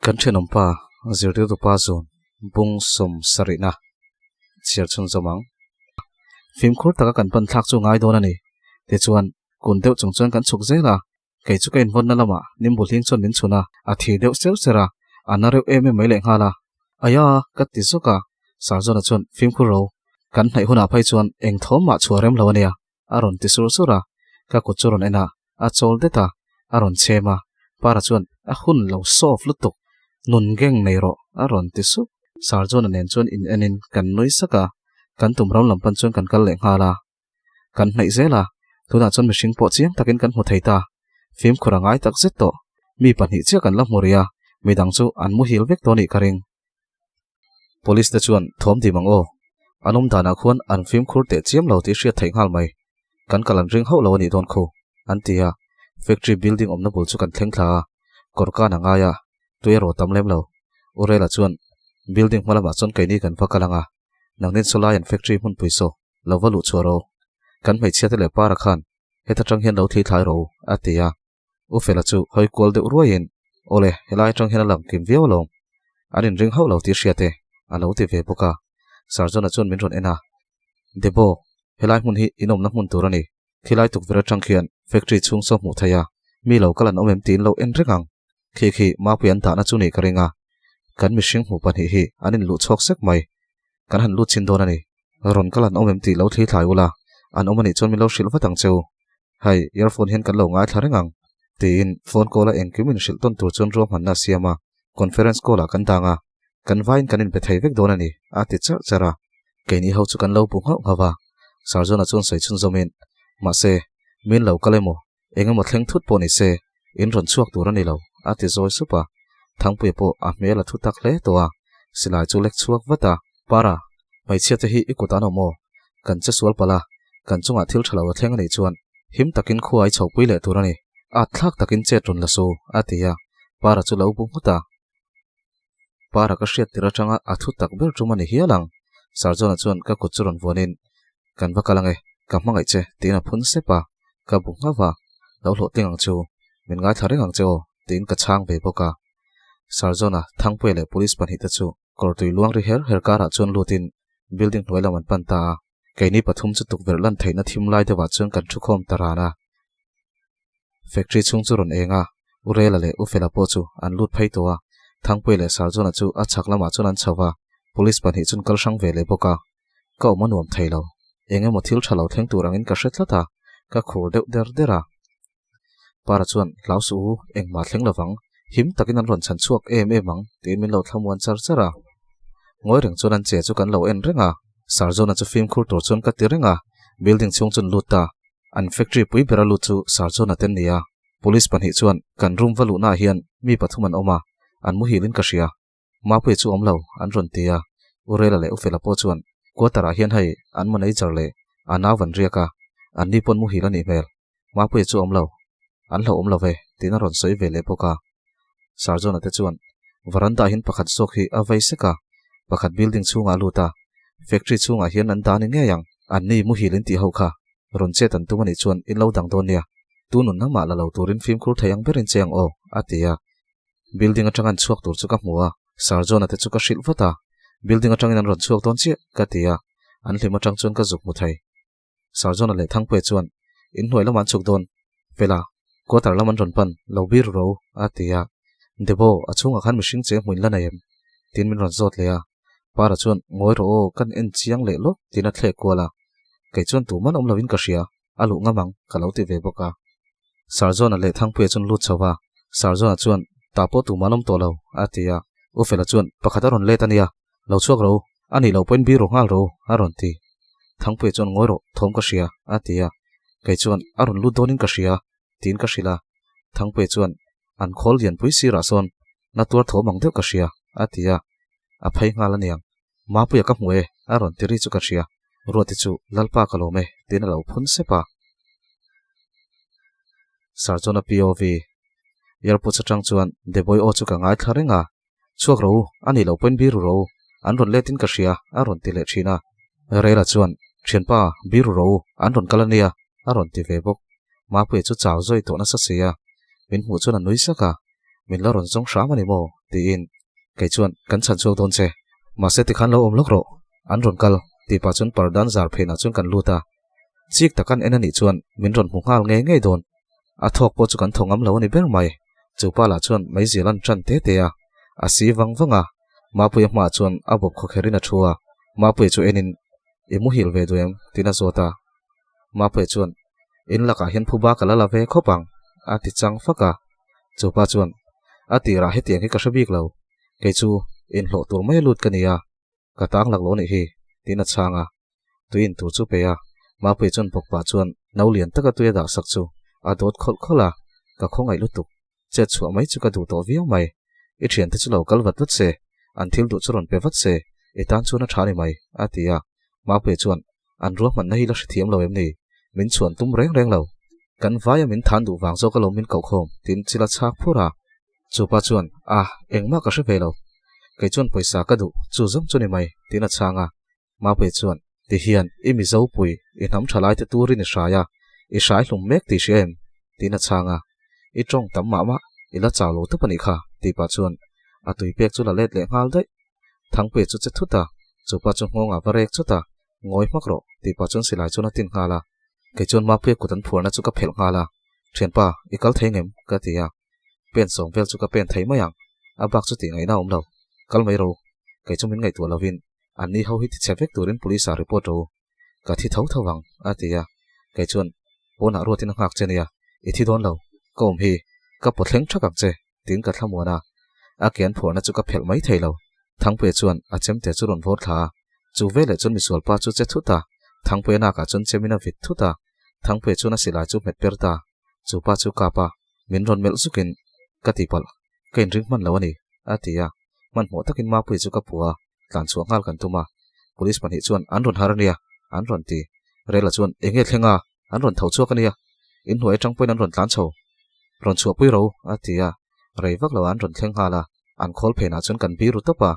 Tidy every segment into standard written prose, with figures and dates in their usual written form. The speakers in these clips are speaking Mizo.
Kan thenawmpa zirtirtupa zun bung sawm sarihna chhiar chhunzawm ang. Fimkhur taka kan pan thlak chu ngai dawn a ni. Tichuan, kun deuh chung chuan kan chhuk zel a, kei chu ka invawnna lamah nimbu hling chuan min chhun a, a thir deuh ser ser a, a na reuh em em mai lehnghal a. Aia, ka ti zawk a, Sarzawna chuan fimkhur ro, kan hnaih hunah phei chuan eng thawm mah chhuah rem lo a nia, a rawn ti sur sur a, ka kut chu rawn en a, a chawl det a, a rawn chhem a, Para chuan a hun lo soft lutuk, nun geng nei rawh a rawn ti sup. Sarjona nen chuan in enin kan nui sak a, kan tum ram lam pan chuan kan kal leh nghal a, kan hnaih zel a, tunah chuan mihring pawh chiang takin kan hmu thei ta, fimkhur a ngai tak zet tawh, mi pahnih chiah kan la hmu rih a, midang chu an muhil vek tawh a nih ka ring. Police te chuan thawm dim ang aw. An awm danah khuan an fimkhur teh chiam lo tih hriat theih nghal mai. Kan kal an ring hauh lo a nih dawn khu, an ti a. Factory building awmna bul chu kan thleng thla a, kawr kan a ngai a, tui erawh tam lem lo. Urela chuan building hma lamah chuan keini kan va kal ang a, nangnin sawlai an factory hmunpui saw lo va luh chhuah rawh u. Kan hmeichhia te leh para khan heta tang hian lo thli thlai rawh u, a ti a. U Fela chu hawi kual deuh ruaiin, Awle, helai atang hian a lang kim viau alawm. An inring hauh lo tih hriat e, a lo ti ve bawk a. Sarjona chuan min rawn en a, Debo, helai hmun hi in awmna hmun tur a ni. Khilai tukverh atang khian factory chhung saw hmuh theih a, mi lo kal an awm em tiin lo en reng ang. Khi khi Mapui an dahna chu nih ka ring a. Kan mihring hmuh pahnih hi an inluh chhuak sek mai. Kan han lut chin dawn a ni. Rawn kal an awm em tih lo thli thlai ula, an awm a nih chuan min lo hrilh vat ang che u. Hei, earphone hian kan lo ngaithla reng ang, tiin phone call a engkim inhrilh tawn tur chuan ruahmanna a siam a, conference call ah kan dang a, kan vaiin kan inpe thei vek dawn a ni, a ti charh charh a. Keini ho chu kan lo bu nghauh nghauh a, Sarjona chuan sawi chhunzawmin, Mahse, min lo kal emaw, eng emaw thleng thut pawh ni se, in rawn chhuak tur a ni lo, a ti zawi sup a. Thangpuia pawh a hmel a thu tak hle tawh a, silai chu lek chhuak vat a. Para, hmeichhia te hi i kut an awm aw, kan che sual palh a, kan chungah thil tha lo a thleng a nih chuan him takin khua i chhopui leh tur a ni, at thlak takin chet rawn la su, a ti a, Para chu lo bu nghut a. Para ka hriat tir atanga a thu tak ber tum a ni hial ang, Sarjona chuan ka kut chu rawn vuanin, Kan va kal ange, ka hmangaih che, tiin a phun sep a, ka bu nghauh a, Lo hlawhtling ang chu, min ngaithla reng ang che aw, tiin ka chhang ve bawk a. Sarjona, Thangpuia leh Police pahnihte chu Kawrtui luang ri her her karah chuan lutin building hnuai lam an pan ta a, keini pathum chu tukverh lan theihna thim lai deuhah chuan kan thu khawm ta ran a. Factory chhung chu rawn eng a, U Rela leh U Fela pawh chu an lut phei tawh a, Thangpuia leh Sarjona chu a chhak lamah chuan an chho va, police pahnih chun kal hrang ve leh bawk a. Ka awm a nuam thei lo, eng emaw thil tha lo thleng tur angin ka hre tlat a, ka khur deuh der der a. Para chuan, Hlau suh u, engmah thleng lovang, him takin an rawn chhan chhuak em em ang, tiin min lo thlamuan char char a. Ngawi reng chuan an che chu kan lo en reng a, Sarjona chu fimkhur tur chuan ka ti reng a, building chhung chuan lut ta. An factory pui bera lut chu Sarjona te an ni a, police pahnih chuan kan room va luhnaah hian mi pathum an awm a, an muhilin ka hria. Mapuia chu awm lo, an rawn ti a. U Rela leh U Fela pawh chuan quarter ah hian hei an manager leh a nau an riak a, an ni pawn muhil a nih hmel. Mapuia chu awm lo, an hlauhawm lo ve, tiin a rawn sawi ve leh bawk a. Sarjona te chuan veranda ah hian pakhat zawk hi a vei sek a, pakhat building chhungah a lut a, factory chhungah hian an dah a ni ngei ang, an ni muhil in tih ho kha rawn chet an tum a nih chuan in lo dang dawn nia, tu nunna mah la lo turin fimkhur thei ang berin che ang aw, a ti a. Building atang an chhuak tur chu ka hmu a, Sir John-a te chu ka hrilh vat a, Building atangin an rawn chhuak dawn chiah, ka ti a, an hlim atang chuan ka zuk hmu thei. Sir John-a leh Thangpuia chuan, In hnuai lamah an chhuk dawn, Fela, quarter lam an rawn pan, lo bir ro, a ti a. Debo, a chhungah khan mihring che hmuin la nei em? tiin min rawn zawt leh a. Para chuan, Ngawi rawh aw, kan en chiang leh lawk, tiin a thlek kual a. Kei chuan tuman awm loin ka hria, a luh ngam ang, ka lo ti ve bawk a. Sarjona leh Thangpuia chuan lut chho va, Sarjona chuan, Tah pawh tumah an awm tawh lo, a ti a. U Fela chuan, Pakhat a rawn let a nia, lo chhuak ro, a nih loh pawhin biru nghal ro, a rawn ti. Thangpuia chuan, Ngawi rawh, thawm ka hria, a ti a. Kei chuan, A rawn lut dawnin ka hria, tiin ka hrilh a. Thangpuia chuan, An khawl lianpui sirah sawn na tuar thawm ang deuh ka hria, a ti a. A phei nghal a niang. Mapuia ka hmu e, a rawn ti ri chu ka hria. Ruati chu, Lalpa ka lawm e, tiin a lo phun sep a. Sir John-a POV. Airports atang chuan Deboi aw chu ka ngaithla reng a, Chhuak ro u, a nih loh pawhin biru ro u, an rawn let in ka hria, a rawn ti leh thin a. Rela chuan, Thianpa, biru ro u, an rawn kal a nia, a rawn ti ve bawk. Mapuia chu chau zawi tawh nasa si a, min hmuh chuan a nui sak a, Min la rawn zawng hram a ni maw? tiin kei chuan, Kan chhan chhuak dawn che, mahse tikhan lo awm lawk rawh, an rawn kal, tih pah chuan pardan zar phenah chuan kan lut a. Chik tak an en a nih chuan min rawn hmu nghal ngei ngei dawn. A thawk pawh chu kan thaw ngam lo a ni ber mai. Chu pa lah chuan meizial an tan te te a, a si vang vang a. Mapuia hmaah chuan a bawp khawkherhin a thu a, Mapuia chu enin, I muhil ve duh em? tiin a zawt a. Mapuia chuan, In lakah hian phuba ka la la ve khawp ang, a ti chang fak a. Chu pa chuan, A tirah hetiang hi ka hre bik lo. Kei chu inhlawh tur mai a lut ka ni a. Ka tang lak lo nih hi, tiin a chhang a. Tui in tur chu pe a, Mapuii chuan bawk pah chuan no lian taka tui a dah sak chu a dawt khawlh khawlh a, ka khawngaih lutuk. Chet chhuah mai chu ka duh tawh viau mai. I thiante chu lo kal vat vat se, an thil duh chu rawn pe vat se, i tan chuan a tha ni mai, a ti a. Mapuii chuan, An ruahmanna hi la hrethiam lo em ni? Min chhuan tum reng reng lo. Kan vaia min than duh vang zawk alawm min koh khawm, tiin chil a chhak phur a. Chupa chuan, A, engmah ka hre ve lo. Kei chuan pawisa ka duh, chu zawng chu ni mai, tiin a chhang a. Mapui chuan, Ti hian, i Mizo pui, i hnam tha laite turin i hrai a, i hrai hlum mek tih hria em? tiin a chhang a. I tawng tam mah mah, i la chau lo tawp a nih kha, tih pah chuan a tui pek chu la let leh nghal daih. Thangpuia chu che thut a, chupa chu nghawngah va rek chawt a, Ngawi hmak rawh, tih pah chuan silai chuan a tin nghal a. Kei chuan Mapuia kut an phuarna chu ka phelh nghal a, Thianpa, i kal thei ngem? ka ti a. Pen sawm vel chu ka pen thei mai ang, a bak chu tih ngaihna a awm lo. Kal mai ro, kei chu min ngaihtuah lovin an ni ho hi ti chhe vek turin police ah report ro. Ka thi tho tho ang, a ti a. Kei chuan, Pawnah ruatin a nghak che nia, i thi dawn lo, ka awm hi, ka pawt thleng thak ang che, tiin ka thlamuan a. A ke an phuarna chu ka phelh mai thei lo. Thangpuia chuan a chemte chu rawn vawr thla a. Chu veleh chuan misualpa chu che thut a, Thangpuia nakah chuan chemin a vit thut a. Thangpuia chuan a silai chu hmet per ta. Chu pa chu kap a, min rawn melh zukin, Ka tihpalh, ka inring hman lo a ni, a ti a. Hmanhmawh takin Mapuii chu ka phu a, tlan chhuah nghal kan tum a. Police pahnih chuan an rawn har a nia, an rawn ti. Rela chuan, Eng nge thleng a? An rawn tho chhuak a nia. In hnuai atang pawhin an rawn tlan chho. Rawn chhuahpui ro, a ti a. Rei vak lo ah an rawn thleng nghal a, an khawl phenah chuan kan biru tawp a.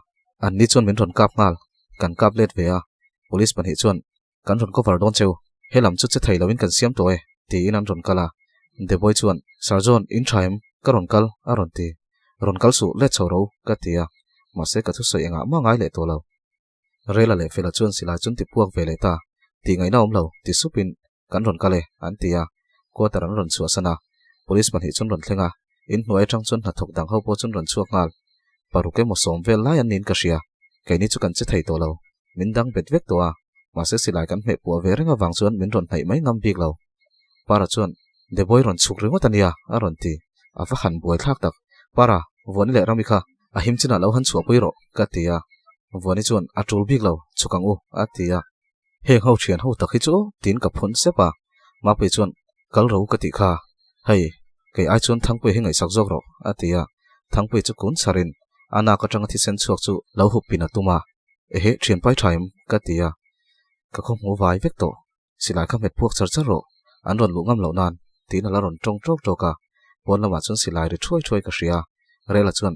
Anni chuan min rawn kap nghal, kan kap let ve a. Police pahnih chuan, Kan rawn cover dawn cheu, he lam chu che thei loin kan siam tawh e, tiin an rawn kal a. Deboi chuan, Sir John, in tha em? Ka rawn kal, a rawn ti. Rawn kal suh, let chho ro, ka ti a. Mahse ka thusawi engah mah ngai leh tawh lo. Rela leh Fela chuan silai chun ti puak ve leh ta. Tih ngaihna awm lo, ti supin, Kan rawn kal e, an ti a. Quarter an rawn chhuahsan a. Police pahnih chun rawn thleng a. In hnuai atang chuan hnathawk dang ho pawh chun rawn chhuak nghal. Paruk emaw sawm vel lai an niin ka hria. Keini chu kan che thei tawh lo. Min dang bet vek tawh a, mahse silai kan hmeh puah ve reng avang chuan min rawn hnaih mai ngam bik lo. Para chuan, Deboi rawn chhuk ringawt a nia, a rawn ti. A va han buai thlak tak. Para, Vuani leh Rami kha a him chinah lo han chhuahpui rawh, ka ti a. Vuani chuan, A tul bik lo, chhuk ang u, a ti a. Heng ho thian ho tak hi chu tiin ka phun sep a. Mapuii chuan, Kal ro ka tih kha. Hei, kei ai chuan Thangpuii hi ngaihsak zawk rawh, a ti a. Thangpuii chu kun chharin a nak atanga thisen chhuak chu lo hup pin a tum a. Ehe, thian pai tha em? ka ti a. Ka khaw hmu vai vek tawh. Silai kha hmet puak char char rawh, an rawn luh ngam loh nan, tiin a la rawn tawng tawk tawk a. Pawn lamah chuan silai ri thuai thuai ka hria. Rela chuan,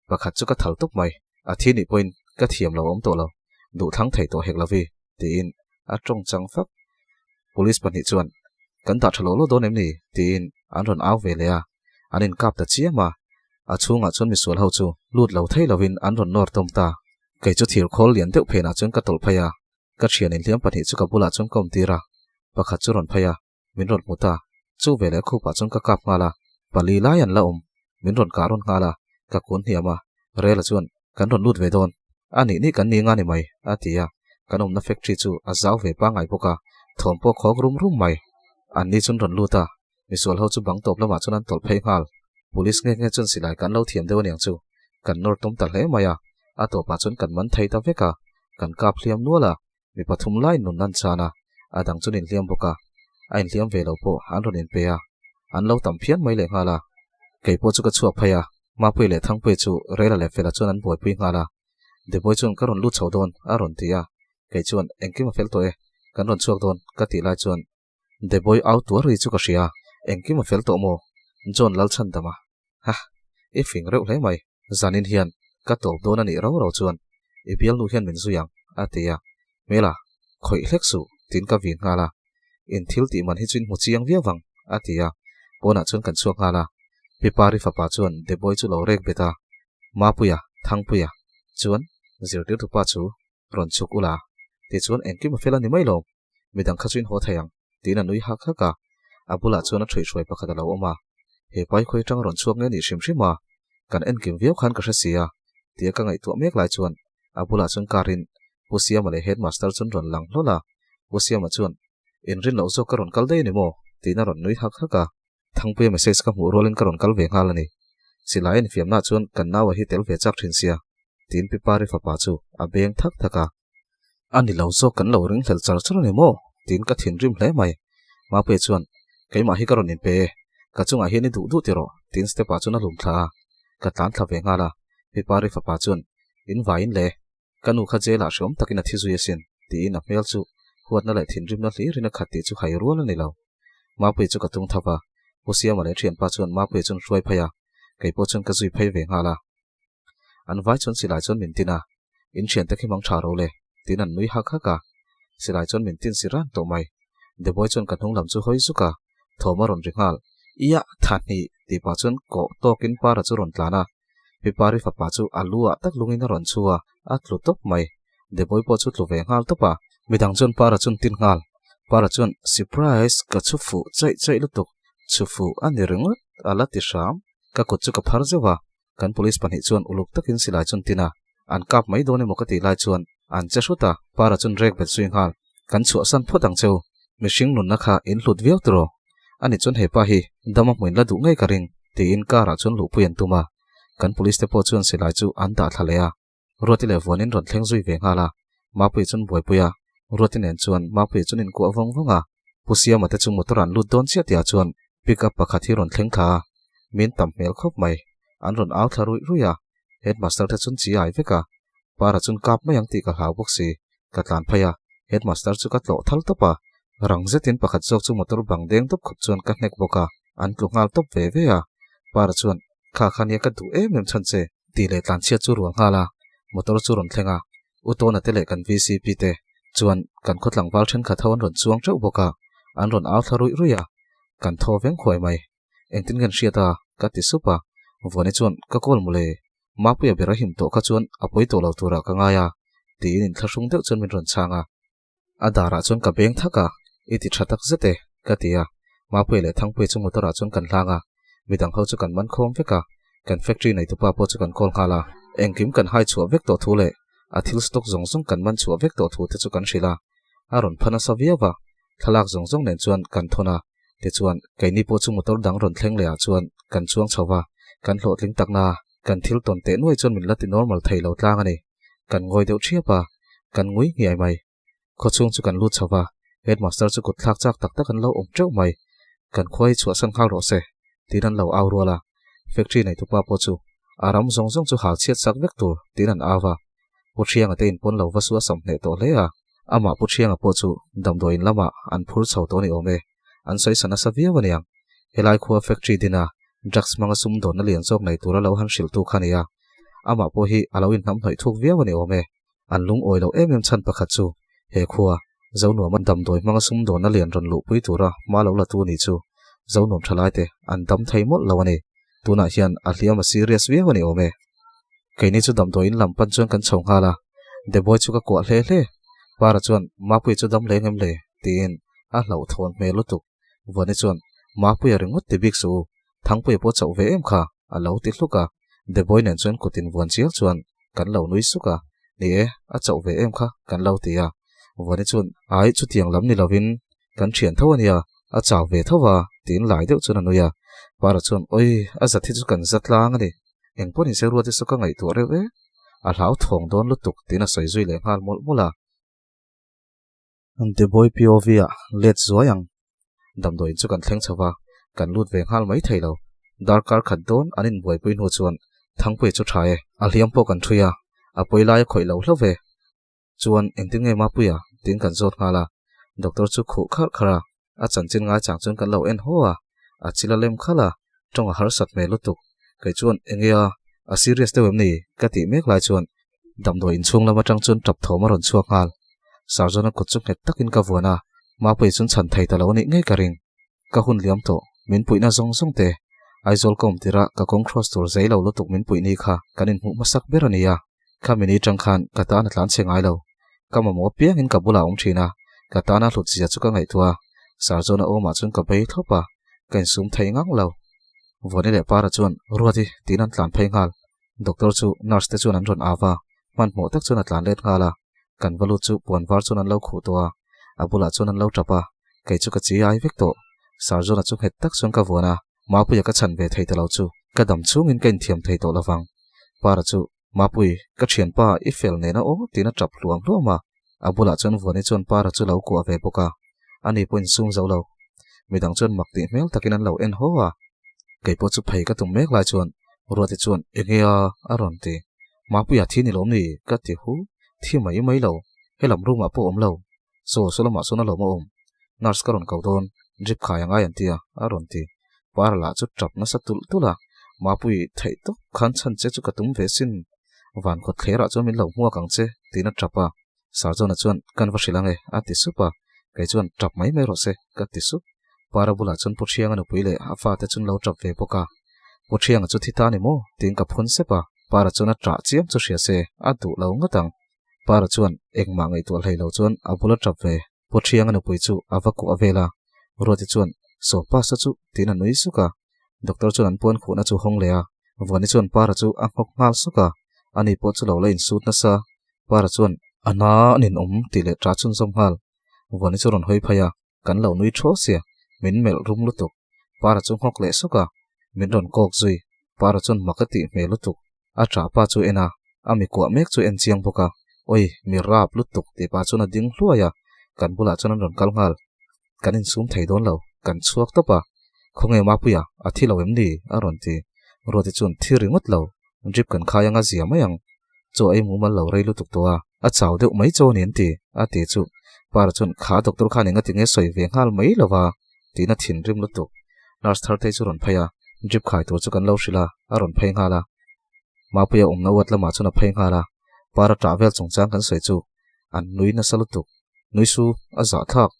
Pakhat chu ka thal tawp mai, a thi nih pawhin ka thiam lo awm tawh lo, duh thlang thei tawh hek lovi, tiin a tawng chang fak. Police pahnih chuan, Kan dah tha lo lo dawn em ni? tiin an rawn au ve leh a, an inkap ta chiam a. A chhungah chuan misual ho chu lut lo thei lovin an rawn nawr tawm ta. Kei chu thir khawl lian deuh phenah chuan ka tawlh phei a, ka thian inhliam pahnih chu ka bulah chuan ka awm tir a, pakhat chu rawn phei a, min rawn hmu ta. Chu veleh khupah chuan ka kap nghal a, pali lai an la awm. Min rawn kah rawn nghal a, ka kun hniam a, Rela chuan, Kan rawn lut ve dawn. A nih nih kan ni nga ni mai, a ti a. Kan awmna factory chu a zau ve pangngai bawk a, thawm pawh khawk rum rum mai. An ni chuan rawn lut a, misual ho chu bang tawp lamah chuan an tawlh phei nghal. Police nge nge chuan silai kan lo thiam deuh aniang chu, kan nawr tum ta hle mai a, a tawpah chuan kan man thei ta vek a, kan kap hliam nual a, Mi pathum lai nun an chan a, a dang chuan inhliam bawk a, a inhliam ve lo pawh an rawn inpe a, an lo tam phian mai leh nghal a. Kei pawh chu ka chhuak phei a, Mapuii leh Thangpuii chu Rela leh Fela chuan an buaipui nghal a. Deboi chuan ka rawn lut chho dawn a rawn ti a, kei chuan engkim a fel tawh e, kan rawn chhuak dawn ka tih lai chuan Deboi au tuar ri chu ka hria, engkim a fel tawh maw? John Lalchhandama, Ha, i fing reuh hle mai, zanin hian ka tawp dawn a nih rau rau chuan i bialnu hian min zui ang, a ti a. Hmela, khawih hlek suh, tiin ka vin nghal a. In thil tih man hi chu in hmu chiang viau vang, a ti a. Pawnah chuan kan chhuak nghal a. Pi Pari fapa chuan Deboi chu lo rek bet a. Mapuia, Thangpuia chuan zirtirtupa chu rawn chhuk ula, tichuan engkim a fel a ni mai lo, midang kha chu in haw thei ang, tiin a nui hak hak a. A bulah chuan a ṭhuihhruai pakhat a lo awm a, He pai khawi aṭang rawn chhuak nge nih hrim hrim a, kan enkim viau khan ka hre si a, tia ka ngaihtuah mek lai chuan a bulah chuan car-in Pu Siama leh Headmaster chuan rawn lang hlawl a. Pu Siama chuan, Inrin loh zawk ka rawn kal daih a ni maw? tiin a rawn nui hak hak a. Thangpuia message ka hmuh rualin ka rawn kal ve nghal a ni. Silai a infiamna chuan kan naua hi tel ve chak thin sia, tiin Pi Pari fapa chu a beng thak thak a. A ni lo zawk kan lo ring hlel char char a ni maw? tiin ka thinrim hle mai. Mapuia chuan, Keimah hi ka rawn inpe e, ka chungah hian i duh duh tiraw? tiin step ah chuan a lum thla a. Ka tlan thla ve nghal a. Pi Pari fapa chuan, In vaiin le, Ka nu kha jail ah hreawm takin a thi zui asin, tiin a hmel chu huatna leh thinrimna hlirin a khat tih chu hai rual a ni lo. Mapuii chu ka tung tho va, Pu Siama leh thianpa chuan Mapuii chuan hruai phei a, kei pawh chuan ka zui phei ve nghal a. An vai chuan silai chuan min tin a, In thiante khi mang tha ro le, tiin an nui hak hak a. Silai chuan min tin si ran tawh mai. Deboi chuan ka hnung lam chu hawi zuk a, thawm a rawn ri nghal, Iah, tha hnih, tih pah chuan kawh tawkin para chu rawn tlan a. Pipari fapa chu a lu ah tak lungin a rawn chhu a, a tlu tawp mai. Deboi pawh chu tlu ve nghal tawp a. Midang chuan Para chuan tin nghal. Para chuan, Surprise! Ka chhu fuh chaih chaih lutuk. Chhu fuh a ni ringawt, a la ti hram. Ka kut chu ka phar zeuh a. Kan police pahnih chuan uluk takin silai chuan tin a. An kap mai dawn emaw ka tih lai chuan an che hrut a, Para chuan rek bet zui nghal. Kan chhuahsan phawt ang cheu. Mihring nunna kha in hlut viau tiraw? Ani chuan hepa hi dama hmuin la duh ngei ka ring, tiin car ah chuan luhpui an tum a. Kan police te pawh chuan silai chu an dah thla leh a. Ruati leh Vuanin rawn thleng zui ve nghal a. Mapuii chuan buaipui a, Ruati nen chuan Mapuii chuan inkuah vawng vawng a. Pu Siama te chu motor an lut dawn chiah tihah chuan pick up pakhat hi rawn thleng thla a. Min tam hmel khawp mai. An rawn au thla ruih ruih a. Headmaster te chuan chi ai vek a. Para chuan kap mai ang tih ka hlau bawk si. Ka tlan phei a, headmaster chu ka tlawh thal tawp a, rang zetin pakhat zawk chu motor bang deng dawp khawp chuan ka hnek bawk a, an tlu nghal tawp ve ve a. Para chuan, Kha kha nia ka duh em em chhan che, tih leh tlanchhiat chu rual nghal a, motor chu rawn thleng a, U Tawna te leh kan VCP te chuan kan khaw tlangval thenkhat ho an rawn chuang teuh bawk a, an rawn au thla ruih ruih a, kan thaw veng khuai mai. Engtin nge an hriat a? ka ti sup a, Vuani chuan, Ka call mawle, Mapuia ber a him tawh kha chuan a pawi tawh lo turah ka ngai a, tiin inthlahrung deuh chuan min rawn chhang a. A darah chuan ka beng thak a, I ti tha tak zet e, ka ti a. Mapuia leh Thangpuia chu motor-ah chuan kan hlang a, midang ho chu kan man khawm vek a, kan factory neitupa pawh chu kan call nghal a. Engkim kan hai chhuah vek tawh thu leh a thil stock zawng zawng kan man chhuah vek tawh thu te chu kan hrilh a. A rawn pha nasa viau va, thlalak zawng zawng nen chuan kan thawn a. Tichuan, keini pawh chu motor dang rawn thleng leh ah chuan kan chuang chho va, kan hlawhtling takna kan thil tawn teh nuai chuan min la ti normal thei lo tlang a ni. Kan ngawi deuh thiap a, kan ngui nghiai mai. Khawchhung chu kan lut chho va, headmaster chu kut thlak chak tak tak an lo awm teuh mai. Kan khua hi chhuahsan nghal rawh se, tiin an lo au rual a. Factory neitupa pawh chu a ram zawng zawng chu hal chhiat sak vek tur, tiin an au va. Pu Thianga te inpawn lo va su a sam hneh tawh hle a, amah Pu Thianga pawh chu damdawiin lamah an phur chho tawh a ni awm e. An sawi sa nasa viau a niang. Helai khua factory dina drugs hmanga sumdawnna lian zawk nei tura lo han hrilhtu kha a ni a. Amah pawh hi a lo inhnamhnawih thuk viau a ni awm e. An lungawi loh em em chhan pakhat chu he khua Zonuama damdawi hmanga sumdawnna lian rawn luhpui tura hma lo latu ni chu Zonuam thalaite an dam thei mawlh lo a ni. Tunah hian a hliam a serious viau a ni awm e. Keini chu damdawiin lam pan chuan kan chho nghal a, Deboi chu ka kuah hle hle. Para chuan, Mapuia chu dam leng em le? tiin a hlauhthawn hmel lutuk. Vuani chuan, Mapuia ringawt ti bik suh u, Thangpuia pawh chauh ve em kha? a lo ti hluk a. Deboi nen chuan kutin vuan chial chuan kan lo nui suk a, Ni e, a chauh ve em kha? kan lo ti a. Vuani chuan, Ai, chutiang lam ni lovin kan thian tho a nia, a chau ve tho va, tiin lai deuh chuan a nui a. Para chuan, Oi, a zat hi chu kan za tlang a ni. Eng pawh nise ruat hi chu ka ngaihtuah reuh e. A hlau thawng dawn lutuk, tiin a sawi zui leh nghal mawlh mawlh a. Deboi POV ah let zuai ang. Damdawiin chu kan thleng chho va, kan lut ve nghal mai thei lo. Darkar khat dawn an inbuaipui hnu chuan Thangpuia chu tha e, a hliam pawh kan ṭhui a, a pawi lai a khawih lo hlauh ve. Chuan engtin nge Mapuia? tiin kan zawt nghal a. Doctor chu khuh kharh kharh a, a chanchin ngaichang chuan kan lo en haw a, a chil a lem khalh a. Tawng a harsat hmel lutuk. Kei chuan enge a, a serious deuh em ni? Ka tih mek lai chuan damdawi inchhung lam atang chuan tap thawm a rawn chhuak nghal. Sarzawna kut chu nghet takin ka vuan a, Mapuii chuan chhan thei ta lo a nih ngei ka ring. Ka hun liam tawh, min puihna zawng zawng te. Aizawl ka awm tirh a ka kawng cross tur zei lo lutuk min puih ni kha kan inhmuh hmasak ber a ni a. Khami ni tang khan ka tan a tlan chhe ngai lo. Ka mamawh apiangin ka bulah a awm thin a, ka tana hlut zia chu ka ngaihtuah a. Sarzawna awmah chuan ka bei thlawp a, ka insum thei ngang lo. Vuani leh Para chuan Ruati tiin an tlan phei nghal. Doctor chu nurse te chuan an rawn au a, hmanhmawh tak chuan a tlan let nghal a. Kan va lut chu puan var chuan an lo khuh tawh a, a bulah chuan an lo tap a, kei chu ka chi ai vek tawh. Sarzawna chu nghet tak chuan ka vuan a, Mapuia ka chhan ve thei ta lo chu ka dam chungin ka inthiam thei tawh lovang. Para chu Mapui, ka thianpa i fel nena aw tiin a tap hluam hluam a, a bulah chuan Vuani chuan Para chu lo kuah ve bawk a, ani pawh insum zo lo. Midang chuan mak tih hmel takin an lo en haw a, kei pawh chu phei ka tum mek lai chuan Ruati chuan Enge a? a rawn ti. Mapuia thi ni lawm ni? ka ti hu. Thi mai mai lo, helam room ah pawh awm lo. Saw saw lamah sawn a lawm a awm. Nurse ka rawn ko dawn, drip khai a ngai an ti a, a rawn ti. Para lah chu tap nasa tulh tulh a, Mapui, theih tawp khan chhan che chu ka tum ve sin. Van kawt thlerah chuan min lo hmuak ang che, tiin a tap a. Sarjona chuan, Kan va hrilh ang e, a ti sup a. Kei chuan, Tap mai mai rawh se, ka ti sup. Para bulah chuan Pu Thianga nupui leh a fate chu an lo tap ve bawk a. Pu Thianga chu thi ta ni maw? tiin ka phun sep a. Para chuan a ṭah chiam chu hria se, a duh lo ngawt ang. Para chuan engmah ngaihtuah hlei lo chuan a bula tap ve. Pu Thianga nupui chu a va kuah vel a, Ruati chuan, Saw pasta chu, tiin a nui suk a. Doctor chuan an puan khuhna chu hawng leh a, Vuani chuan Para chu a nghawk nghal suk a, ani pawh chu lo la insut nasa. Para chuan, A na a ninawm, tih leh ṭah chhunzawm nghal. Vuani chu rawn hawi phei a, Kan lo nui ṭhaw sia, min melh rum lutuk. Para chu nghawk leh suk a, min rawn kawk zui. Para chuan mak a tih hmel lutuk. A ṭah pa chu en a, a mi kuah mek chu en chiang bawk a. Oi, mi rap lutuk tih pa chuan a ding hluai a, kan bulah chuan an rawn kal nghal. Kan insum thei dawn lo, kan chhuak tawp a. Khawnge Mapuia, a thi lo em ni? a rawn ti. Ruati chuan thi ringawt lo, drip kan khai anga zia mai ang. Chaw ei mumal lo rei lutuk tawh a, a chau deuh mai chaw ni an ti, a ti chu. Para chuan kha doctor khan engati nge sawi ve nghal mai lo va, tiin a thinrim lutuk. Nurse Thartei chu rawn phei a, drip khai tur chu kan lo hrilh a, a rawn phei nghal a. Mapuia awmna uat lamah chuan a phei nghal a, Para ṭah vel chungchang kan sawi chu an nui nasa lutuk. Nui su, a zahthlak,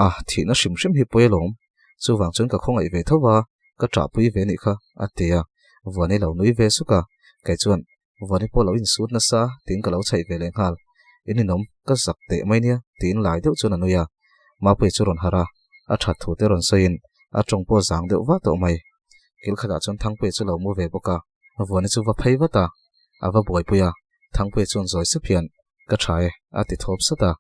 a thihna hrim hrim hi pawi alawm, chuvang chuan ka khawngaih ve tho va, ka ṭahpui ve nih kha, a ti a, Vuani lo nui ve suk a, kei chuan Vuani pawh lo insut nasa tiin ka lo chhaih ve leh nghal. In inawm, ka zak teh mai nia tiin lai deuh chuan a nui a. Mapuia chu rawn harh a, a that thu te rawn sawiin a tawng pawh zang deuh vah tawh mai. Kil khatah chuan Thangpuia chu lo mu ve bawk a, Vuani chu va phei vat a, a va buaipui a, Thangpuia chuan zawi sep hian, Ka tha e, a ti thawp sat a.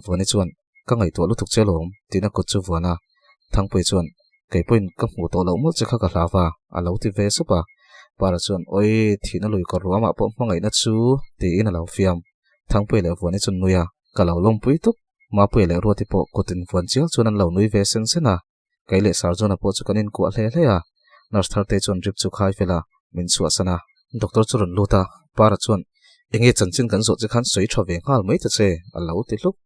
Vuani chuan, Ka ngaihtuah lutuk che lawm, tiin a kut chu vuan a. Thangpuia chuan, Kei pawhin ka hmuh tawh loh mawlh che kha ka hlau va, a lo ti ve sup a. Para chuan, Oi, thihna lui kawr ruamah pawh hmangaihna chu, tiin a lo fiam. Thangpuia leh Vuani chu nui a, ka lo lawmpui tup. Mapuia leh Ruati pawh kut invuan chial chuan an lo nui ve sen sen a. Kei leh Sarjona pawh chu kan inkuah hle hle a, nurse Thartei chuan drip chu khai fel a, min chhuahsan a. Doctor chu rawn lut a, Para chuan, Enge chanchin kan zawh che khan sawi tha ve nghal mai ta che, a lo ti hlup.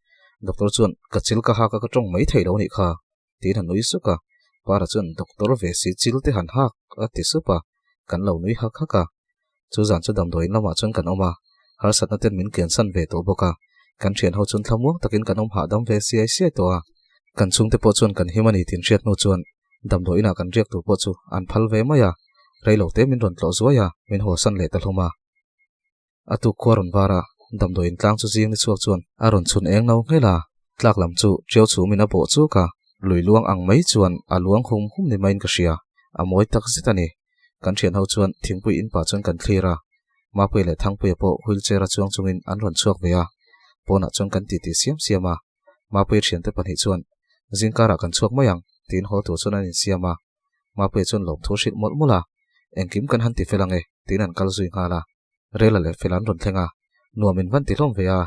Doctor chuan, Ka chil ka hak a ka tawng mai thei lo nih kha, tiin a nui suk a. Para chuan, Doctor ve si chil te han hak, a ti sup a, kan lo nui hak hak a. Chu zan chu damdawiin lamah chuan kan awm a, harsatna ten min kiansan ve tawh bawk a, kan thian ho chuan thlamuang takin kan awm hahdam ve siai siai tawh a. Kan chhungte pawh chuan kan him a ni tih hriat hnu chuan damdawiinah kan riak tur pawh chu an phal ve mai a, reilo te min rawn tlawh zuai a, min hawsan leh ta hlawm a. A tuk khua rawn var a, damdawiin tlang chu zing ni chhuak chuan a rawn chhun eng no nghelh a, tlak lam chu ṭiau chhumin a bawh chuk a, lui luang ang mai chuan a luang hum hum ni maiin ka hria, a mawi tak zet a ni. Kan thian ho chuan thingpui in pah chuan kan thlir a, Mapuia leh Thangpuia pawh wheelchair a chuang chungin an rawn chhuak ve a, pawnah chuan kan titi siam siam a, Mapuia thiante pahnih chuan zingkarah kan chhuak mai ang tiin haw tur chuan an insiam a, Mapuia chuan lawmthu hrilh mawlh mawlh a, engkim kan han ti fel ang e tiin an kal zui nghal a, Rela leh Fela an rawn thleng a, nuam in van ti hlawm ve a,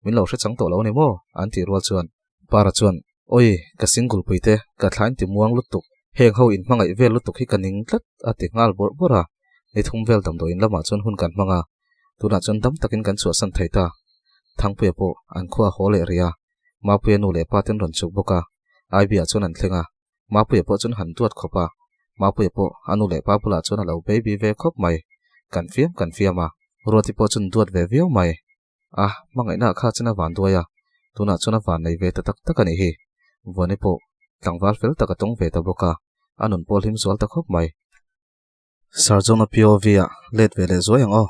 min lo hre chang tawh lo a ni maw? an tih rual chuan Para chuan, Oi, ka single pui te, ka thlain ti muang lutuk, heng ho in hmangaih vel lutuk hi ka ning tlat, a ti nghal bawrh bawrh a. Ni thum vel damdawiin lamah chuan hun kan hmang a, tunah chuan dam takin kan chhuahsan thei ta. Thangpuia pawh an khua haw leh rih a, Mapuia nu leh pa ten rawn chuk bawk a, Ivy-ah chuan an thleng a, Mapuia pawh chuan han duat khawp a. Mapuia pawh a nu leh pa bulah chuan a lo baby ve khawp mai. Kan fiam kan fiam a, Ruati pawh chuan duat ve viau mai. A, hmangaihna ah kha chuan a van duai a, tunah chuan a van nei ve ta tak tak a nih hi. Vuani pawh tlangval fel tak a tawng ve ta bawk a, a nun pawh hlim zual ta khawp mai. Sir John-a POV ah let ve leh zuai ang aw.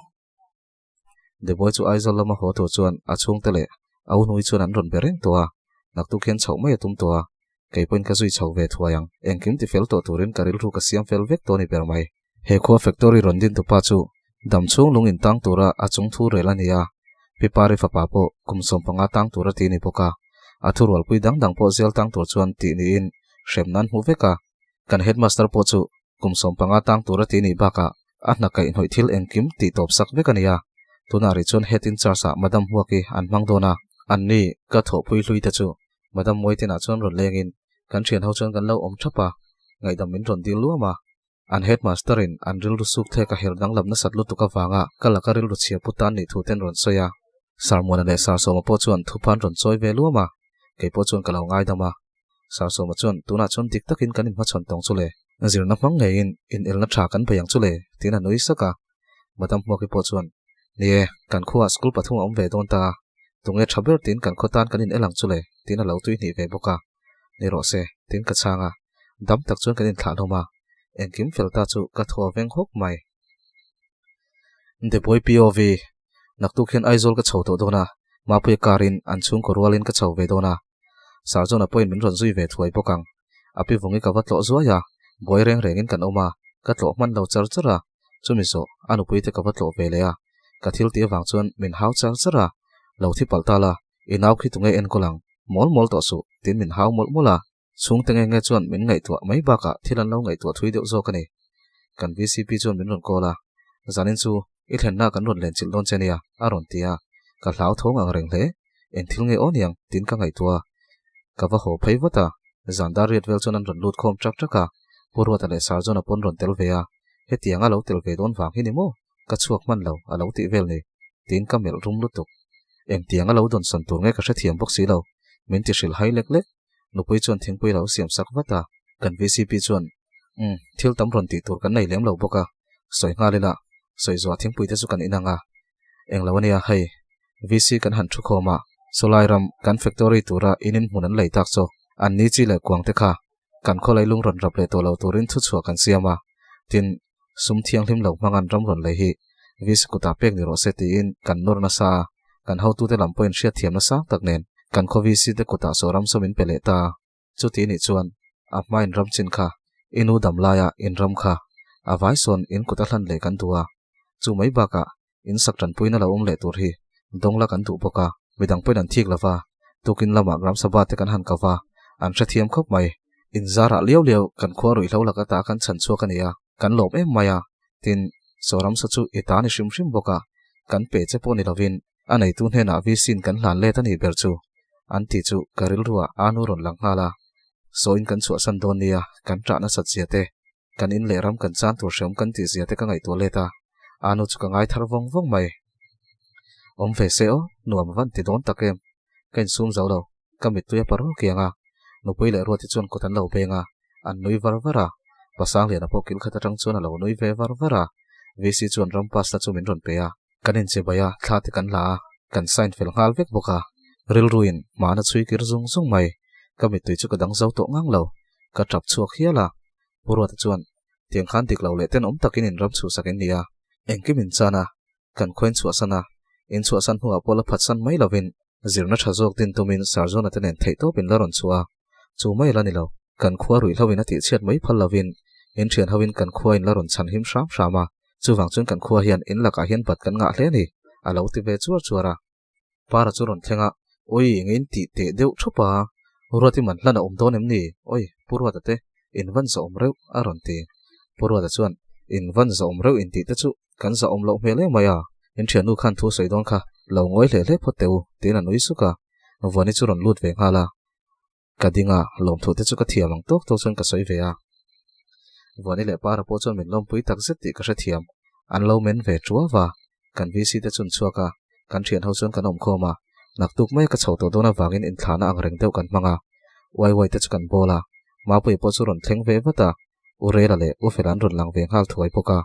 Deboy chu Aizawl lama haw tur chuan a chhungte leh a unui chuan an rawn be reng tawh a, naktuk hian chhoh mai a tum tawh a, kei pawhin ka zui chho ve thuai ang. Engkim ti fel tawh turin ka rilru ka siam fel vek tawh a ni ber mai. He khua factory rawn din tupa chu dam chhung lung in tang tura a chung thu rel a ni a, Pi Pari fapa pawh kum 15 tang tur a ti ni bawk a, a thurualpui dang dang pawh zel tang tur chuan tih niin hrem nan hmu vek a. Kan headmaster pawh chu kum 15 tang tur a ti nih bakah a hna kaihhnawih thil engkim tih tawp sak vek a ni a, tunah rih chuan head in charge ah Madam Huaki an hmang dawn a, an ni ka thawhpui hlui te chu Madam Muaitinah chuan rawn lengin kan thian ho chuan kan lo awm thap a, ngaihdam min rawn dil luam a. An headmaster in an rilru suk thlek a her danglam nasat lutuk avanga ka laka rilru chhia pu tan nih thu ten rawn sawi a. Sir Muana leh Sir Sawma pawh chuan thupa an rawn chawi ve luam a, kei pawh chuan ka lo ngaidam a. Sir Sawma chuan tunah chuan dik takin kan inhmachhawn tawng chu le, zirna hmang ngeiin inelna tha kan bei ang chu le, tiin a nui sak a. Madam Hmuaki pawh chuan, Ni e, kan khuaah school pathum a awm ve dawn ta a, tunge tha ber tiin kan khaw tan kan inel ang chu le, tiin a lo tui hnih ve bawk a. Ni rawh se, tiin ka chhang a. Dam tak chuan kan inthlah hlawm a, engkim fel ta chu ka thaw veng hawk mai. Depoi POV, Naktuk hian Aizawl ka chho tawh dawn a, Mapuia car in an chhungkaw rualin ka chho ve dawn a. Sarjona pawhin min rawn zui ve thuai bawk ang. A pi vungi ka va tlawh zuai a, buai reng rengin kan awm a, ka tlawh hman lo char char a, chumi zawh a nupui te ka va tlawh ve leh a, ka thil tih avang chuan min hau char char a, lo thi palh ta la, i nau khi tunge enkawl ang, mawl mawl tawh suh, tiin min hau mawlh mawlh a. Chhungte nge nge chuan min ngaihtuah mai bakah thil an lo ngaihtuah thui deuh zawk a ni. Kan VCP chuan min rawn call a, Zanin chu i thlenna kan rawn len chilh dawn che nia, a rawn ti a, ka hlau thawng ang reng hle. Eng thil nge aw niang tiin ka ngaihtuah a, ka va haw phei vat a. Zan dar riat vel chuan an rawn lut khawm ṭak ṭak a, Pu Ruata leh Sir John-a pawn rawn tel ve a, hetianga lo tel ve dawn vang hi ni maw? Ka chhuak hman lo, a lo tih vel ni, tiin ka melh rum lutuk. Engtianga lo dawnsawn tur nge ka hrethiam bawk si lo, min ti hrilh hai lek lek. Nupui chuan thingpui lo siam sak vat a, kan VCP chuan, Umm, thil tam rawn tih tur kan nei lem lo bawk a, sawi nghal ila, sawi zuah thingpui te chu kan inang a. Englo a nia, hei, VC kan han thu khawm a, sawlai ram kan factory tura in inhmun an lei tak chu an ni chi leh kuang te kha kan khawlai lung rawn rap leh tawh lo turin thu chhuah kan siam a, tin, sum thianghlim lo hmang an ram rawn lei hi VC kutah pek ni rawh se tiin kan nawr nasa a, kan hotute lam pawhin hriatthiamna sang tak nen kan khaw VC te kutah saw ram saw min pe leh ta. Chuti nih chuan a hma in ram chin kha i nu dam laia in ram kha a vai sawn in kut a hlan leh kan duh a, chu mai bakah in sak tanpuina lo awm leh tur hi dawng la kan duh bawk a, midang pawhin an thik lova, tukin lamah Gram Sabha te kan han ko va, an hrethiam khawp mai. In zarah liau liau kan khua ruihhlo laka ta kan chhan chhuak a ni a, kan lawm em mai a, tin, saw ram saw chu i ta ni hrim hrim bawk a, kan pe che pawh ni lovin a neitu hnenah VC-in kan hlan let a nih ber chu, an tih chu ka rilruah a nu rawn lang nghal a, sawiin kan chhuahsan dawn nia, kan ṭah nasat zia te, kan in leh ram kan chan tur hreawm kan tih zia te ka ngaihtuah let a, a nu chu ka ngai thar vawng vawng mai. Awm ve se aw, nuam a van ti dawn tak em? Ka insum zo lo, ka mittui a parul kiang a, nupui leh Ruati chuan kut an lo beng a, an nui var var a, Pasangliana pawh kil khat atang chuan a lo nui ve var var a, VC chuan ram pass na chu min rawn pe a. Kan inchibai a, thla te kan la a, kan sign fel nghal vek bawk a, rilruin hmana chhui kir zung zung mai, ka mittui chu ka dang zo tawh ngang lo, ka tap chhuak hial a, Pu Ruata chuan, Tiang khan dik lo leh tenawm takin in ram chhuhsak in ni a, engkim in chan a, kan khaw in chhuahsan a, in chhuahsan hnuah pawh la phatsan mai lovin zirna tha zawk din tumin Sarzawna te nen theihtawp in la rawn chhuah a, chu mai la ni lo, kan khua ruihhlo in a tihchhiat mai phal lovin in thian ho in kan khua in la rawn chhan him hram hram a, chuvang chuan kan khua hian in lakah hian bat kan ngah hle a ni, a lo ti ve chuar chuar a. Para chu rawn thleng a, Oi, eng in tih teh deuh thup a, Ruati man hlan a awm dawn em ni? Oi, Pu Ruata te, in van zahawm reuh, a rawn ti. Pu Ruata chuan, In van zahawm reuh in tih te chu kan zahawm loh hmel em mai a, in thiannu khan thu sawi dawn kha lo ngawi hle hle phawt teh u, tiin a nui suk a. Vuani chu rawn lut ve nghal a. Ka ding a, lawmthu te chu ka thiam ang tawk tawk chuan ka sawi ve a. Vuani leh Para pawh chuan min lawmpui tak zet tih ka hrethiam. An lo men ve tuau a, kan VC te chun chhuak a, kan thian ho chuan kan awm khawm a, naktuk mai ka chho tawh dawn avangin inthlahna ang reng deuh kan hmang a. Uai uai te chu kan bawl a, Mapuia pawh chu rawn thleng ve vat a. U Rela leh U Fela an rawn lang ve nghal thuai bawk a.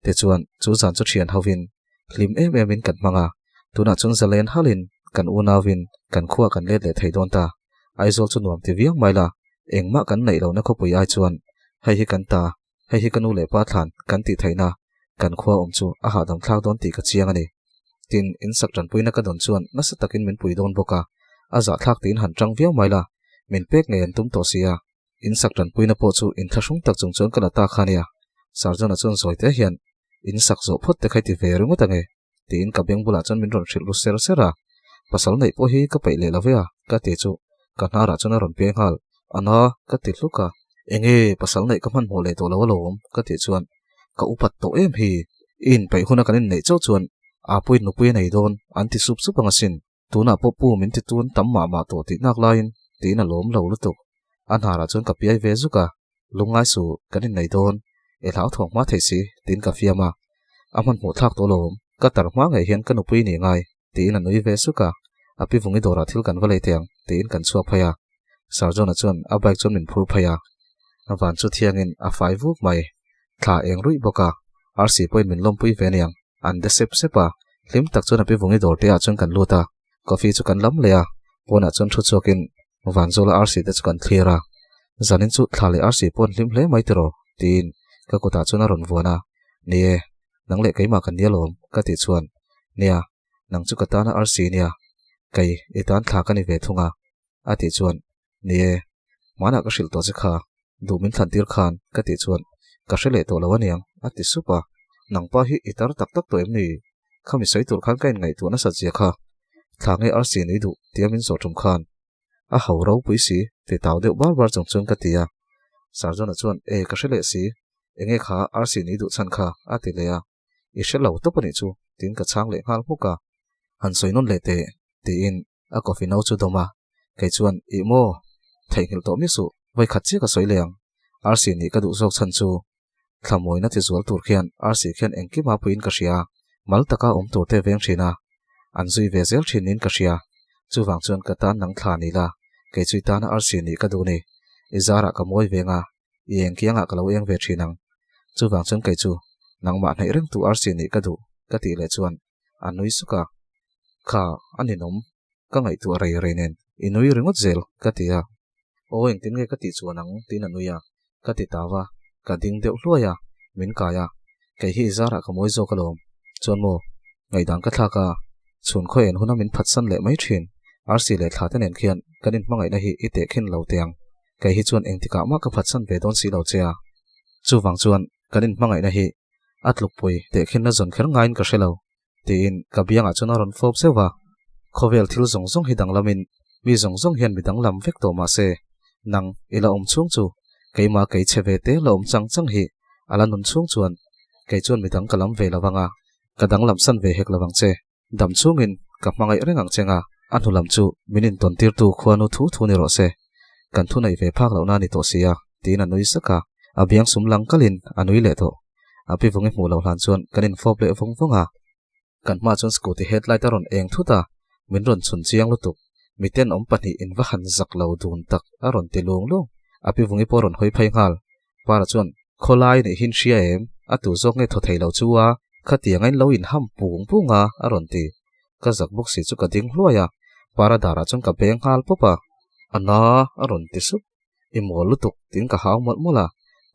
Tichuan, chu zan chu thian hovin hlim em emin kan hmang a, tunah chuan zalen halin kan unauin kan khuaa kan let leh thei dawn ta. Aizawl chu nuam ti viau mai la, engmah kan neih lohna khawpui ai chuan hei hi kan ta, hei hi ka nu leh pa thlan kan tih theihna kan khua awm chu a hahdam thlak dawn tih ka chiang a ni. Tin, in sak tanpuina ka dawn chuan nasa takin min pui dawn bawk a, a zahthlak tiin han tang viau mai la, min pek ngei an tum tawh si a. In sak tanpuina pawh chu inthlahrung tak chung chuan ka la ta kha nia. Sarjona chuan zawi te hian, In sak zawh phawt te kha i ti ve ringawt ange, tiin ka beng bulah chuan min rawn hrilh ru ser ser a. Pasal neih pawh hi ka peih leh lo ve a, ka ti chu ka hnarah chuan a rawn piai nghal. Ana, ka ti hluk a. Enge, pasal neih ka hmanhmawh leh tawh lo alawm, ka tih chuan ka upat tawh em hi. I inpeih huna kan inneih chauh chuan Apuiin nupui a nei dawn, an ti sup sup ang asin. Tunah pawh pu min ti tun tam mah mah tawh tih nak laiin tiin a lawm lo lutuk. A hnarah chuan ka piai ve zuk a, lungngai su kan innei dawn, i hlau thawng hma thei si tiin ka fiam a. A hmanhmawh thlak tawh lawm, ka tar hma ngei hian ka nupui ni ngai tiin a nui ve suk a, a pi vungi dawrah thil kan va lei teh ang tiin kan chhuak phei a. Sarjona chuan a bike chuan min phur phei a, van chu thiangin a fai vuk mai, thla eng ruih bawk a, RC pawhin min lawmpui ve aniang. An de sep sep a, hlim tak chuan a pi vungi dawr te ah chuan kan lut a, coffee chu kan lam leh a, pawnah chuan thu chhuakin Vanzawla arsi te chu kan thlir a, zanin chu thla leh arsi pawh an hlim hle mai tiraw? tiin ka kutah chuan a rawn vuan a, Ni e, nang leh keimah kan nia lawm ka tih chuan, Nia, nang chu ka tana arsi nia, kei i tan thla ka ni ve thung a, a tih chuan, Ni e, hmanah ka hrilh tawh che kha, duh min thlan tir khan, ka tih chuan, Ka hre leh tawh lo aniang, a ti sup a. Nangpa hi i tar tak tak tawh em ni? Khami sawi tur khan ka inngaihtuah nasat zia kha. Thla nge arsi nui duh tia min zawh tum khan a ho ropui si, ti tau deuh bar bar chung chuan ka ti a. Sarjona chuan, E, ka hre leh si, enge kha arsi nui duh chhan kha, a ti leh a. I hre lo tawp a nih chu, tiin ka chhang leh nghal hmuk a. Han sawi nawn leh teh, tiin a coffee no chu dawm a, kei chuan, Ih maw, theihnghilh tawh miah suh, vawi khat chiah ka sawi leh ang. Arsi nih ka duh zawk chhan chu thlamuaina ti zual tur khian arsi khian engkim a puiin ka hria, mal taka awm tur te veng thin a, an zui ve zel thin niin ka hria. Chuvang chuan ka tan nang thla ni la, kei chu i tana arsi nih ka duh ni. I zarah ka mawi veng a, i engkiangah ka lo eng ve thin ang. Chuvang chuan kei chu nangmah hnaih rengtu arsi nih ka duh, ka tih leh chuan a nui suk a, Kha, a ninawm, ka ngaihtuah rei rei nen i nui ringawt zel, ka ti a. Aw engtin nge ka tih chuan ang? tiin a nui a, ka ti tau a, ka ding deuh hluai a, min kai a, kei hi i zarah ka mawi zawk alawm. Chuan maw, ngaihdan ka thlak a, chhun khaw en huna min phatsan leh mai thin, arsi leh thla te nen khian kan inhmangaihna hi i tehkhin lo teh ang, kei hi chuan engtikah mah ka phatsan ve dawn si lo che a. Chuvang chuan kan inhmangaihna hi A tlukpui tehkhinna zawn kher ngaiin ka hre lo, tiin ka biangah chuan a rawn fawp zeuh a. Khawvel thil zawng zawng hi danglamin mi zawng zawng hian mi danglam vek tawh mah se, nang i la awm chhung chu keimah kei chhe ve te la awm chang chang hi a la nun chhung chuan kei chuan mi dang ka lam ve lo vang a, ka danglam san ve hek lo vang che. Dam chhungin ka hmangaih reng ang che nga, a hnu lam chu min intawn tirtu khuanu thu thu ni rawh se. Kan thu neih ve phak lohna a ni tawh si a, tiin a nui sak a. A biang sum lang kalin a nui leh tawh. A pi vungi hmuh loh hlan chuan kan infawp leh vawng vawng a. Kan hma chuan scooty headlight a rawn eng thut a, min rawn chhun chiang lutuk. Miten awm pahnih in va han zak lo dun tak a rawn ti lung lung. A pi vungi pawh a rawn hawi phei nghal. Para chuan, Khawlai nih hin hria em? A tu zawk nge thaw thei lo chu a? Khatiang a in lo inham pung pung a, a rawn ti. Ka zak bawk si chu ka ding hluai a, Para darah chuan ka beng nghal pawp a. A na, a rawn ti sup. I mawl lutuk, tiin ka hau mawlh mawlh a.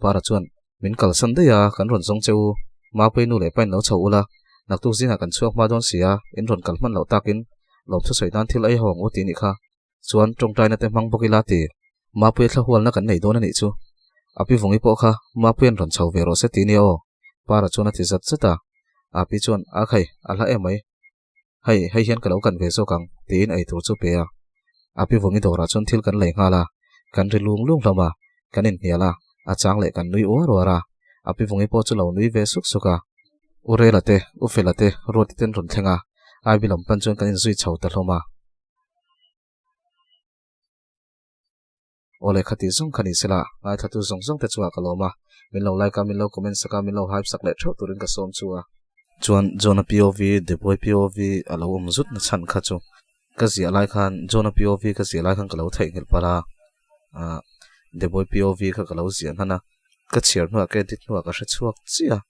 Para chuan, Min kalsan daih a, kan rawn zawng che u. Mapui nu leh pa in lo chho ula, naktuk zingah kan chhuak hma dawn si a, in rawn kal hman loh takin lawmthu sawi nan thil ei ho ang u ti nih kha. Chuan tawngtaina te hmang bawk ila ti. Mapuia thla hualna kan nei dawn a nih chu. A pi vungi pawh kha Mapuia'n rawn chho ve rawh se ti nia aw. Para chuan a ti zat zat a. A pi chuan, A khai, a hla em mai. Hei, hei hian ka lo kan ve zawk ang, tiin ei tur chu pe a. A pi vungi dawrah chuan thil kan lei nghal a. Kan ri lung lung hlawm a, kan inhnial a, a chang leh kan nui uar uar a. A pi vungi pawh chu lo nui ve suk suk a. U Rela te, U Fela te, Ruati ten rawn thleng a, Ivy lam pan chuan kan inzui chho ta hlawm a. Aw lehkha tih zawng kha ni sela, ngaithlatu zawng zawng te chungah ka lawm a, min lo like a, min lo comment sak a, min lo hype sak leh theuh turin ka sawm chu a. Chuan John-a POV, The Boy POV a lo awm zut na chhan kha chu ka ziah lai khan John-a POV ka ziah lai khan ka lo theihnghilh palh a, ah The Boy POV kha ka lo ziah hnan a. Ka chhiar hnuah ka edit hnuah ka hre chhuak chiah a,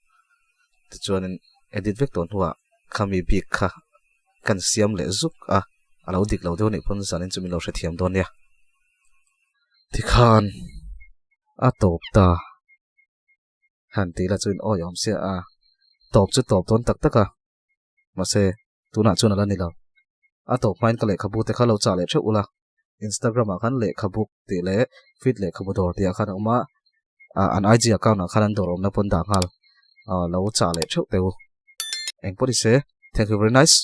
tichuanin edit vek tawh hnuah khami bik kha kan siam leh zuk a, a lo dik lo deuh anih pawn zanin chu min lo hrethiam dawn nia. Tikhan a tawp ta han tih la chu in awi awm sia a, tawp chu tawp dawn tak tak a, mahse tunah chuan a la ni lo. A tawp hmain ka lehkhabu te kha lo chah leh theuh ula, Instagram ah khan lehkhabu tih leh feed lehkhabu dawr tih ah khan a awm a, an IG account ah khan an dawr awmna pawn dah nghal lo chah leh theuh teh u. Engpawh ni se, thank you very nice.